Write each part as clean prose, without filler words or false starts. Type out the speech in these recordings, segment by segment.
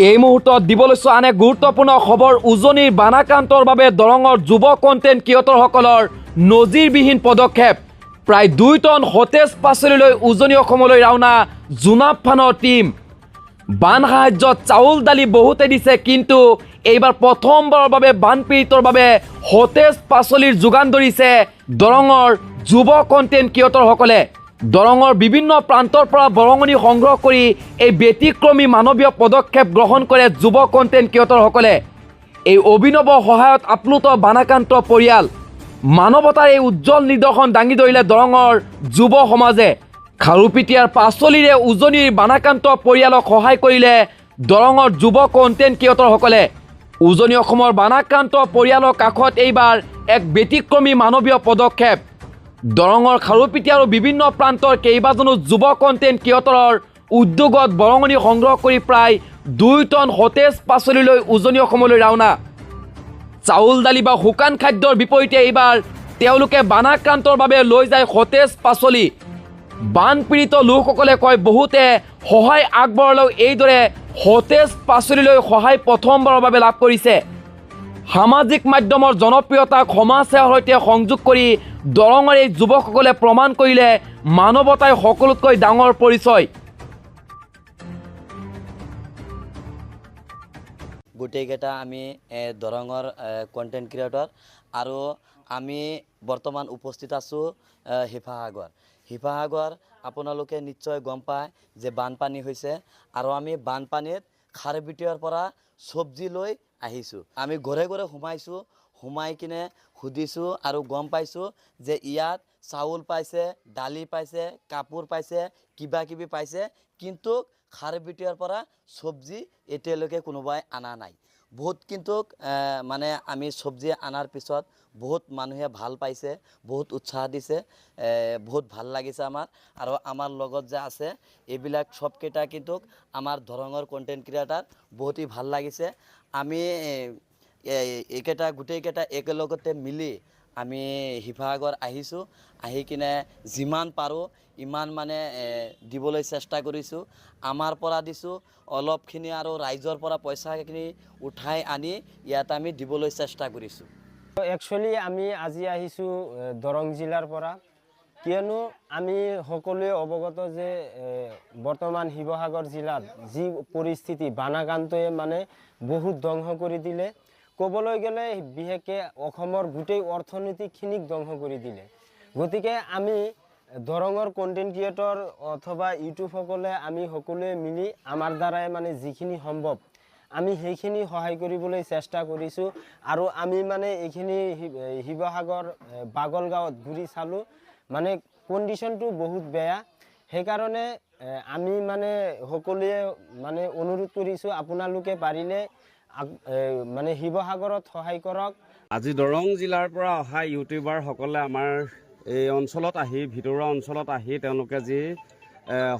এই মুহূৰ্তত দিব লৈছোঁ আন এক গুৰুত্বপূৰ্ণ খবৰ। উজনিৰ বানাক্ৰান্তৰ বাবে দৰঙৰ যুৱ কণ্টেণ্ট ক্ৰিয়েটৰসকলৰ নজিৰবিহীন পদক্ষেপ। প্ৰায় 2 টন সতেজ পাচলি লৈ উজনি অসমলৈ ৰাওনা জোনাব ফানৰ টীম। বান সাহায্যত চাউল, দালি বহুতে দিছে, কিন্তু এইবাৰ প্ৰথমবাৰৰ বাবে বানপীড়িতৰ বাবে সতেজ পাচলিৰ যোগান ধৰিছে দৰঙৰ যুৱ কণ্টেণ্ট ক্ৰিয়েটৰসকলে। দৰঙৰ বিভিন্ন প্ৰান্তৰ পৰা বৰঙণি সংগ্ৰহ কৰি এই ব্যতিক্ৰমী মানৱীয় পদক্ষেপ গ্ৰহণ কৰে যুৱ কণ্টেণ্ট ক্ৰিয়েটৰসকলে। এই অভিনৱ সহায়ত আপ্লুত বানাক্ৰান্ত পৰিয়াল। মানৱতাৰ এই উজ্জ্বল নিদৰ্শন দাঙি ধৰিলে দৰঙৰ যুৱ সমাজে। খাৰুপেটীয়াৰ পাচলিৰে উজনিৰ বানাক্ৰান্ত পৰিয়ালক সহায় কৰিলে দৰঙৰ যুৱ কণ্টেণ্ট ক্ৰিয়েটৰসকলে। উজনি অসমৰ বানাক্ৰান্ত পৰিয়ালৰ কাষত এইবাৰ এক ব্যতিক্ৰমী মানৱীয় পদক্ষেপ। দৰঙৰ খাৰুপেটীয়া আৰু বিভিন্ন প্ৰান্তৰ কেইবাজনো যুৱ কণ্টেণ্ট ক্ৰিয়েটৰৰ উদ্যোগত বৰঙণি সংগ্ৰহ কৰি প্ৰায় 2 টন সতেজ পাচলি লৈ উজনি অসমলৈ ৰাওনা। চাউল, দালি বা শুকান খাদ্যৰ বিপৰীতে এইবাৰ তেওঁলোকে বানাক্ৰান্তৰ বাবে লৈ যায় সতেজ পাচলি। বানপীড়িত লোকসকলে কয়, বহুতে সহায় আগবঢ়ালেও এইদৰে সতেজ পাচলি লৈ সহায় প্ৰথমবাৰৰ বাবে লাভ কৰিছে। সামাজিক মাধ্যমৰ জনপ্ৰিয়তাক সমাজ সেৱাৰ সৈতে সংযোগ কৰি দৰঙৰ এই যুৱকসকলে প্ৰমাণ কৰিলে, মানৱতাই সকলোতকৈ ডাঙৰ পৰিচয়। গোটেইকেইটা আমি দৰঙৰ কণ্টেণ্ট ক্ৰিয়েটৰ আৰু আমি বৰ্তমান উপস্থিত আছোঁ শিৱসাগৰ। শিৱসাগৰ আপোনালোকে নিশ্চয় গম পায় যে বানপানী হৈছে আৰু আমি বানপানীত খাৰবিটিয়াৰ পৰা চব্জি লৈ আহিছোঁ। আমি ঘৰে ঘৰে সোমাইছোঁ, সোমাই কিনে সুধিছোঁ আৰু গম পাইছোঁ যে ইয়াত চাউল পাইছে, দালি পাইছে, কাপোৰ পাইছে, কিবা কিবি পাইছে, কিন্তু খাৰবিটিয়াৰ পৰা চব্জি এতিয়ালৈকে কোনোবাই অনা নাই। বহুত কিন্তু মানে আমি চব্জি অনাৰ পিছত বহুত মানুহে ভাল পাইছে, বহুত উৎসাহ দিছে, বহুত ভাল লাগিছে আমাৰ। আৰু আমাৰ লগত যে আছে এইবিলাক চবকেইটা কিন্তু আমাৰ দৰঙৰ কণ্টেণ্ট ক্ৰিয়েটাৰ, বহুতেই ভাল লাগিছে। আমি এইকেইটা গোটেইকেইটা একেলগতে মিলি আমি শিৱসাগৰ আহিছোঁ। আহি কিনে যিমান পাৰোঁ ইমান মানে দিবলৈ চেষ্টা কৰিছোঁ। আমাৰ পৰা দিছোঁ অলপখিনি আৰু ৰাইজৰ পৰা পইচাখিনি উঠাই আনি ইয়াত আমি দিবলৈ চেষ্টা কৰিছোঁ। একচুৱেলি আমি আজি আহিছোঁ দৰং জিলাৰ পৰা, কিয়নো আমি সকলোৱে অৱগত যে বৰ্তমান শিৱসাগৰ জিলাত যি পৰিস্থিতি, বানাক্ৰান্তই মানে বহুত ধ্বংস কৰি দিলে। ক'বলৈ গ'লে বিশেষকৈ অসমৰ গোটেই অৰ্থনীতিখিনিক ধ্বংস কৰি দিলে। গতিকে আমি দৰঙৰ কণ্টেণ্ট ক্ৰিয়েটৰ অথবা ইউটিউবসকলে আমি সকলোৱে মিলি আমাৰ দ্বাৰাই মানে যিখিনি সম্ভৱ আমি সেইখিনি সহায় কৰিবলৈ চেষ্টা কৰিছোঁ। আৰু আমি মানে এইখিনি শিৱসাগৰ বাগল গাঁৱত ঘূৰি চালোঁ, মানে কণ্ডিশ্যনটো বহুত বেয়া। সেইকাৰণে আমি মানে সকলোৱে মানে অনুৰোধ কৰিছোঁ, আপোনালোকে পাৰিলে মানে শিৱসাগৰত সহায় কৰক। আজি দৰং জিলাৰ পৰা অহা ইউটিউবাৰসকলে আমাৰ এই অঞ্চলত আহি, ভিতৰুৱা অঞ্চলত আহি তেওঁলোকে যি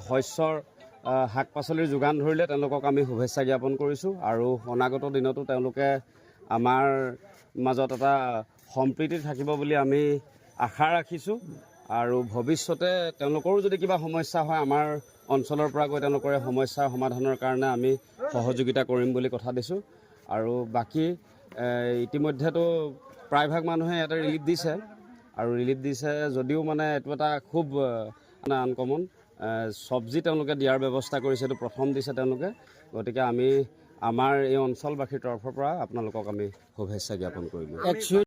শস্যৰ শাক পাচলিৰ যোগান ধৰিলে, তেওঁলোকক আমি শুভেচ্ছা জ্ঞাপন কৰিছোঁ। আৰু অনাগত দিনতো তেওঁলোকে আমাৰ মাজত এটা সম্প্ৰীতি থাকিব বুলি আমি আশা ৰাখিছোঁ। আৰু ভৱিষ্যতে তেওঁলোকৰো যদি কিবা সমস্যা হয়, আমাৰ অঞ্চলৰ পৰা গৈ তেওঁলোকৰ এই সমস্যাৰ সমাধানৰ কাৰণে আমি সহযোগিতা কৰিম বুলি কথা দিছোঁ। আৰু বাকী ইতিমধ্যেতো প্ৰায়ভাগ মানুহে ইয়াতে ৰিলিফ দিছে আৰু ৰিলিফ দিছে যদিও মানে এইটো এটা খুব মানে আনকমন চব্জি তেওঁলোকে দিয়াৰ ব্যৱস্থা কৰিছে, এইটো প্ৰথম দিছে তেওঁলোকে। গতিকে আমি আমাৰ এই অঞ্চলবাসীৰ তৰফৰ পৰা আপোনালোকক আমি শুভেচ্ছা জ্ঞাপন কৰিলোঁ। একচুৱেলি